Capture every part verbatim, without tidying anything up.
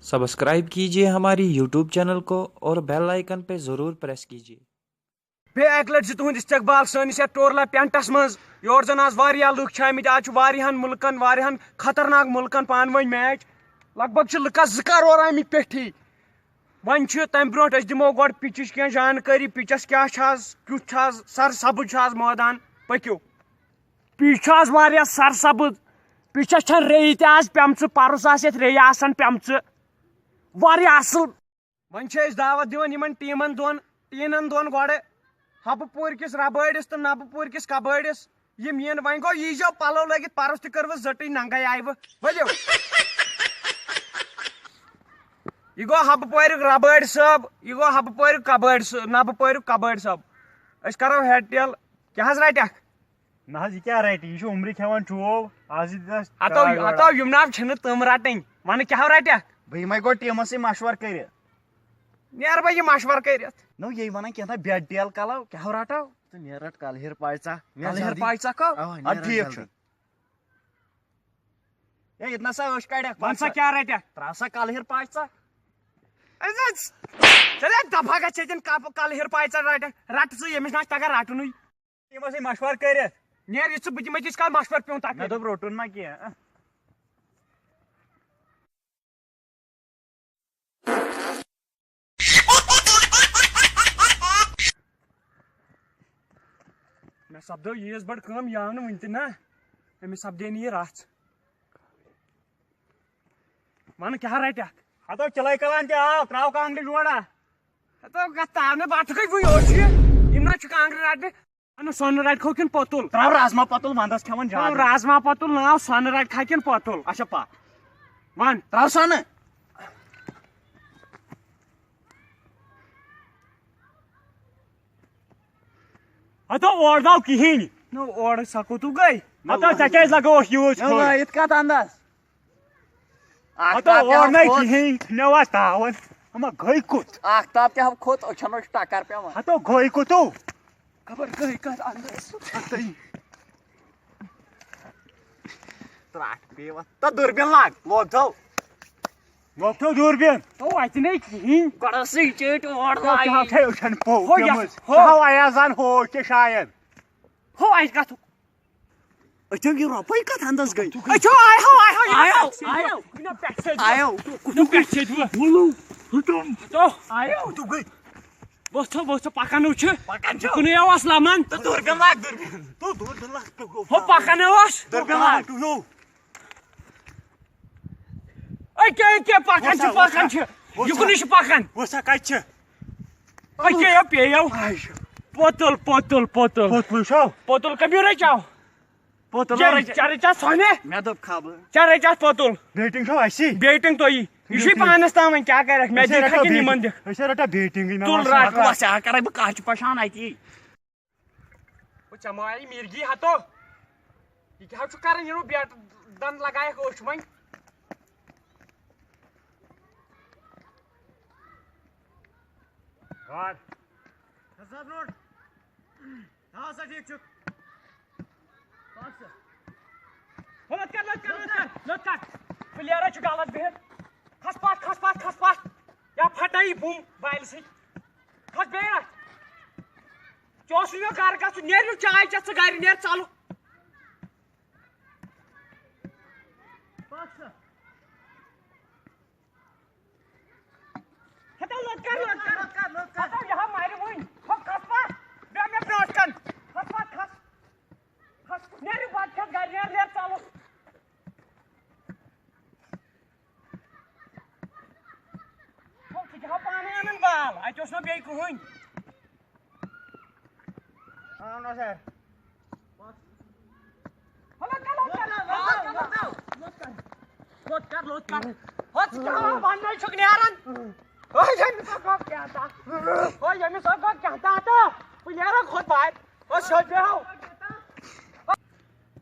Subscribe کیجیے ہماری YouTube channel کو اور بیل آئیکن پہ ضرور پریس کیجیے۔ بیٚیہِ اَکہِ لَٹہِ چھُ تُہُنٛد استقبال سٲنِس یَتھ ٹورلا ٹینٹَس منٛز۔ یور زَن آز واریاہ لُکھ چھِ آمٕتۍ۔ آز چھُ واریاہَن مُلکَن، واریاہَن خطرناک مُلکَن پانہٕ ؤنۍ میچ۔ لگ بگ چھِ لُکَس زٕ کَرور آمٕتۍ پیٚٹھی۔ وۄنۍ چھُ تَمہِ برونٛٹھ أسۍ دِمو گۄڈٕ پِچِچ کینٛہہ زانکٲری، پِچَس کیٛاہ چھُ آز، کیُتھ چھُ آز، سر سبٕز چھُ آز مٲدان۔ پٔکِو۔ پِچ چھُ آز واریاہ سر سبٕز۔ پِچَس چھَنہٕ ریٚیہِ تہِ آز پیٚمژٕ، پَرُس آسہٕ یَتھ ریٚیہِ آسان پیٚمژٕ۔ واریاہ اَصٕل۔ وۄنۍ چھِ أسۍ دعوت دِوان یِمن ٹیٖمن دۄن، ٹیٖنن دۄن گۄڈٕ، حبہٕ پوٗرۍ کِس ربٲڑِس تہٕ نبہٕ پوٗرۍ کِس کبٲڑِس۔ یِم یِن، وۄنۍ گوٚو، یی زیو پلو لٲگِتھ، پرُس تہِ کٔروٕ زٔٹٕے، ننگے آیوٕ۔ ؤلِو۔ یہِ گوٚو حبہٕ پوریُک ربٲڑۍ صٲب، یہِ گوٚو حبہٕ پوریُک کبٲڑۍ صٲ-، نبہٕ پوریُک کبٲڑۍ صٲب۔ أسۍ کرو ہیڈ ٹیل۔ کیٛاہ حظ رٹکھ؟ نہ حظ، یہِ کیٛاہ رٹہِ؟ یہِ چھُ عمرِ کھٮ۪وان چوب۔ از یہِ دِژ ہتو، چاے وڑا۔ ہتو، یِم ناو چھِنہٕ تِم رٹٕنۍ۔ وَنہٕ کیٛاہ رٹکھ؟ بہٕ یِمے گۄڈٕ ٹیٖمس سۭتۍ مشورٕ کٔرِتھ۔ نیر بہٕ یہِ مشورٕ کٔرِتھ۔ نو، یے وَنان کینٛہہ تام بیٹ ڈیل کلو، کیٛاہ رٹو؟ ژٕ نیر رٹ کلہٕ ہیٚر پاے ژا۔ مےٚ کلہٕ ہیٚر جلدی۔ پاے ژا کو؟ اوا، اَدٕ نیر ٹھیٖک جلدی۔ چھُ۔ ہے، ییٚتہِ نسا ٲش کڑکھ، وَن سا کیٛاہ رٹکھ؟ ترٛاو سا کلہٕ ہیٚر پاے ژا۔ ژےٚ دپہٕ ہا گژھِ ییٚتٮ۪ن کپ-، کلہٕ ہیٚر پاے ژا رٹکھ، رٹ ژٕ، ییٚمِس نہ آسہِ تگان رٹُنُے۔ یِمو سۭتۍ مشورٕ کٔرِتھ۔ نیر، یہِ ژٕ، بہٕ دِمے تیٖتِس کالس مشورٕ پیوٚن تَتھ مےٚ کٔرِتھ۔ دوٚپ روٚٹُن ما کینٛہہ۔ مےٚ سپدٲو ییٖژ بٔڑ کٲم، یہِ آو نہٕ وُنہِ تہِ نہ۔ أمِس سپدے نہٕ یہِ رژھ۔ وَن کیٛاہ رَٹَکھ؟ ہتو چِلَے کلان تہِ آو، ترٛاو کانٛگرِ جوڑا۔ ہتو کتھ تاونہٕ بتہٕ کٔے وُنہِ اوس یہِ؟ یِم نہ چھِ کانٛگرِ رٹنہِ۔ اَنُن سۄنہٕ رٹہِ کھو کِنہٕ پۄتُل؟ ترٛاو رازما پۄتُل، ونٛدس کھٮ۪وان زیادٕ۔ ترٛاو رازما پۄتُل، ناو سۄنہٕ رٹہِ کھا کِنہٕ پۄتُل؟ اچھا پکھ۔ وَن۔ ترٛاو سۄنہٕ۔ ہتو اورٕ ناو کِہیٖنۍ۔ نو اورٕ سا کوٚتُو گٔے؟ ہتو ژےٚ کیٛازِ لگووُکھ یوٗت نو ژھوٚٹ؟ لٲیِتھ کتھ اندس؟ ہتو آفتاب تہِ اورٕ ہاو نَے کھوٚت۔ کِہیٖنۍ، مےٚ وَس تاوَن۔ اما گٔے کوٚت؟ آفتاب تہِ ہاو کھوٚت، أچھن اوس ٹکر پٮ۪وان۔ ہتو گٔے کوٚتو؟ خبر گٔے کتھ اندس؟ ہتٕے۔ ترٛٹھ پیٚیہِ وَتھ۔ تہٕ دوٗربیٖن لاگ، لوگ تھو۔ لوگ تھو دوٗربیٖن۔ تو اَتہِ نَے کِہیٖنۍ۔ گۄڈٕ ٲسٕے چٲٹۍ اور تو لاگی۔ کیٛاہ تھٲے أچھن پوٚو ہو یَتھ، پیوٚمُت؟ ہو۔ کیٛاہ ہو ایازان ہو کہِ شاید۔ ہو اَتہِ کَتھ؟ أچھو یہِ رۄپَے کَتھ اَندَس گٔے؟ أچھو آیو، آیو، یہِ آیو، پٮ۪ٹھٕ چھِ آیو۔ یہِ پٮ۪ٹھٕ چھِ یہِ۔ وُلُو، ہُتُم۔ تو۔ آیو۔ تُہۍ گٔے۔ وۄتھو، وۄتھو، پَکان ہو چھِ۔ پَکان چھِ۔ کُنُے آواز لَمان۔ تہٕ دوٗربیٖن لاگ، دوٗربیٖن۔ تو دوٗربیٖن لاگ، تو گوٚو۔ ہو، پَکان اوس۔ دوٗربیٖن لاگ، تو یو۔ أکے، أکے، پَکان چھِ، وۄتھ سا۔ پَکان چھِ۔ وۄتھ سا۔ یہِ کُنُے چھُ پَکان۔ وۄتھ سا، کَتہِ چھِ؟ أکے یو پیٚیو۔ آے چھِ۔ پوتُل، پوتُل، پوتُل۔ پوتُل چھو؟ پوتُل کبیٖرے چاو۔ پوتُل چا-، رچ-، چا رچا سۄنہِ؟ مےٚ دوٚپ خبر۔ چا رچا پوتُل؟ بیٹنگ چھو اسی؟ بیٹنگ تو یی۔ یہِ چھُے پانس تام وۄنۍ کیٛاہ کرکھ؟ مےٚ أسۍ ہے دِکھا رٹو کِنہٕ یِمن بیٹنگ۔ دِکھ؟ أسۍ ہے رٹو بیٹنگٕے، مےٚ تُل وَن سا۔ رٹ۔ وۄنۍ ژےٚ ہا کرے بہٕ کتھ چھِ پشان اتی۔ وۄنۍ ژےٚ ما آیی میٖرگی ہتو؟ یہِ کیٛاہ چھُ کران؟ یہِ نوٚو بیٹ دند لگایکھ أچھ وۄنۍ۔ گاڈ۔ حساب روڈ۔ آ سا، ٹھیٖک چھُ۔ پَکھ سا۔ ہو، لٔت کر، لٔت کر، لٔت کر، لٔت کر۔ پلیرَس چھُ غلط بِہِتھ۔ کھس پَتھ، کھس پَتھ، کھس پَتھ۔ یا پھٹے یہِ بُم بالہِ سۭتۍ۔ کھس بیٚیہِ اَتھ۔ ژےٚ اوسُے مےٚ گرٕ گژھُن۔ نیر نہٕ چاے چٮ۪تھ ژٕ گرِ، نیر ژَلہٕ۔ پَکھ سا۔ ہتو لٔت کر، لٔت کر۔ لٔت کر، لٔت کر۔ ہتو یہِ ہا مَرِ وٕنۍ۔ ہو کھس پَتھ۔ بیٚہہ مےٚ برونٛٹھ کَن۔ کھس پَتھ، کھس۔ کھس۔ نیر یہِ بَتہٕ کھٮ۪تھ گرِ، نیر، نیر، ژَلو۔ ہو، ژٕ تہِ ہا پانَے اَنان بال۔ اَتہِ اوس نہٕ بیٚیہِ کٕہٕنۍ۔ اہن حظ سر۔ لوٚت کر، لوٚت کر، لوٚت کر۔ لوٚت کر، لوٚت کر۔ ہو، ژٕ کیٛاہ وَننَے چھُکھ نیران؟ ہو، ییٚمِس ہا گوٚو کیٛاہ تام۔ ہو، ییٚمِس ہا گوٚو کیٛاہ تام تہٕ بہٕ نیرٕ خۄد باے۔ ہو، سیوٚد بیٚہو۔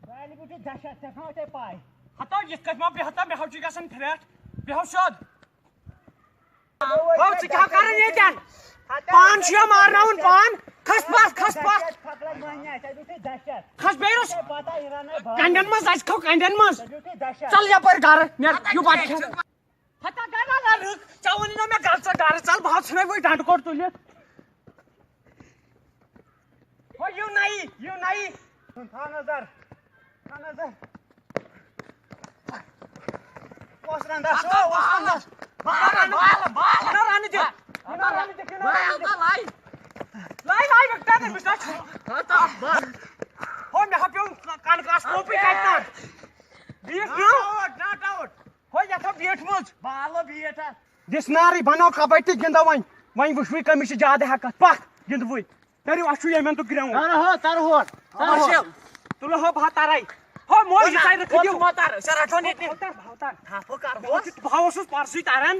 سالہِ بہٕ چھُس دَشت، ژےٚ چھےٚ پَے۔ ہتو، یِتھ کٔنۍ ما بیٚہہ تہٕ مےٚ ہا چھُ گژھان تھرٛٮ۪ٹ۔ بیٚہو سیوٚد۔ ہو، ژٕ کیٛاہ کران ییٚتٮ۪ن؟ پان چھُ یا مارناوُن پان؟ کھس پتھ، کھس پتھ۔ کھس بیٚیہِ اوس کنڈٮ۪ن منٛز، اَسہِ کھو کنڈٮ۪ن منٛز۔ ژل یپٲرۍ گرٕ، نیر، یہِ بتہٕ کھٮ۪تھ۔ ہتا گرٕ ژھٕنے وۄنۍ ڈنڈٕ کوٚٹ تُلِتھ۔ ہو، یِو نَیہِ، یِو نَیہِ۔ تھاو نظر، تھاو نظر۔ اوس رنٛدس، ہو، اوس رنٛدس۔ بال، بال، بال۔ یہِ نہ رنہٕ دِ، یہِ نہ رنہٕ دِ، یہِ نہ رنہٕ دِ۔ لایہِ، لایہِ، لایہِ، بہٕ کَتہِ أمِس نہ چھُ۔ ہو، مےٚ ہا پیوٚو کَنہٕ کَس کوپٕے کَتہِ تام۔ بیٖٹھ not out، not out۔ ہو، یَتھ ہا بیٖٹھمٕژ۔ بالو بیٖٹھ ہا۔ دِس نارٕے، بناو کبڈی گِنٛدو وۄنۍ۔ وۄنۍ وٕچھوٕے کٔمِس چھِ زیادٕ ہٮ۪کتھ۔ پکھ گِنٛدوٕے۔ کٔرِو اَسہِ چھُ ییٚمٮ۪ن تہٕ ground۔ تَرٕ ہو، تَرٕ ہور، تَرٕ ہور۔ تُلہٕ ہو بہٕ ہا تَرَے۔ ہو، موج، یہِ ژَرِ رٔٹھِو۔ تَر، ژٕ رَٹھ ہو نہٕ ییٚتہِ۔ بہٕ ہا تَرٕ، بہٕ ہا تَرٕ۔ ہا، بہٕ کَرٕ بہٕ ہا بہٕ۔ اوسُس، بہٕ ہا اوسُس پَرسُے تَران۔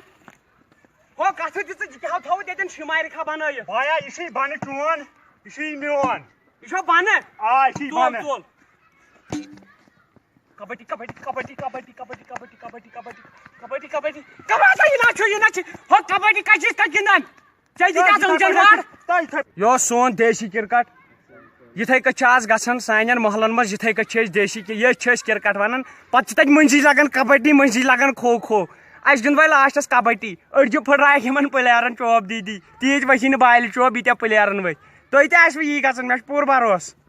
ہو، کَتھ ہیوٚت دِژٕ، یہِ کیٛاہ ہاو تھاوُتھ ییٚتٮ۪ن شِمارِ کھا بَنٲیِتھ؟ بایا، یہِ چھُے بَنہٕ چون، یہِ چھُے میون۔ یہِ چھا بَنہٕ؟ آ، یہِ چھُے تُل، بَنہٕ۔ تُل۔ کبڈی، کبڈی، کبڈی، کبڈی۔ کبڈی، کبڈی، کبڈی۔ کبڈی، یہِ نہ چھُ، یہِ نہ چھُ۔ ہو، کبڈی کَتہِ چھِ أسۍ تَتہِ گِنٛدان؟ ژےٚ دِتھ اَتھ أنٛدجَن وار۔ یہِ اوس سون دیسی کرکٹ۔ یِتھَے کٔٹھۍ چھِ آز گژھان سانٮ۪ن محلن منٛز، یِتھَے کٔٹھۍ چھِ أسۍ دیسی کہِ-، ییٚتھۍ چھِ أسۍ کرکٹ وَنان۔ پَتہٕ چھِ تَتہِ مٔنٛزی لَگان کبڈی، مٔنٛزی لَگان کھو کھو۔ اَسہِ گِنٛد وۄنۍ لاسٹَس کبڈی۔ أڑجہِ پھٕٹرایَکھ یِمَن پٕلیرَن چوب دی دی۔ تیٖتۍ ؤتھۍ نہٕ بالہِ چوب، ییٖتیٛاہ پٕلیرَن ؤتھۍ۔ تُہۍ تہِ آسِوٕ یی گژھان، مےٚ چھُ پوٗرٕ بروسہٕ۔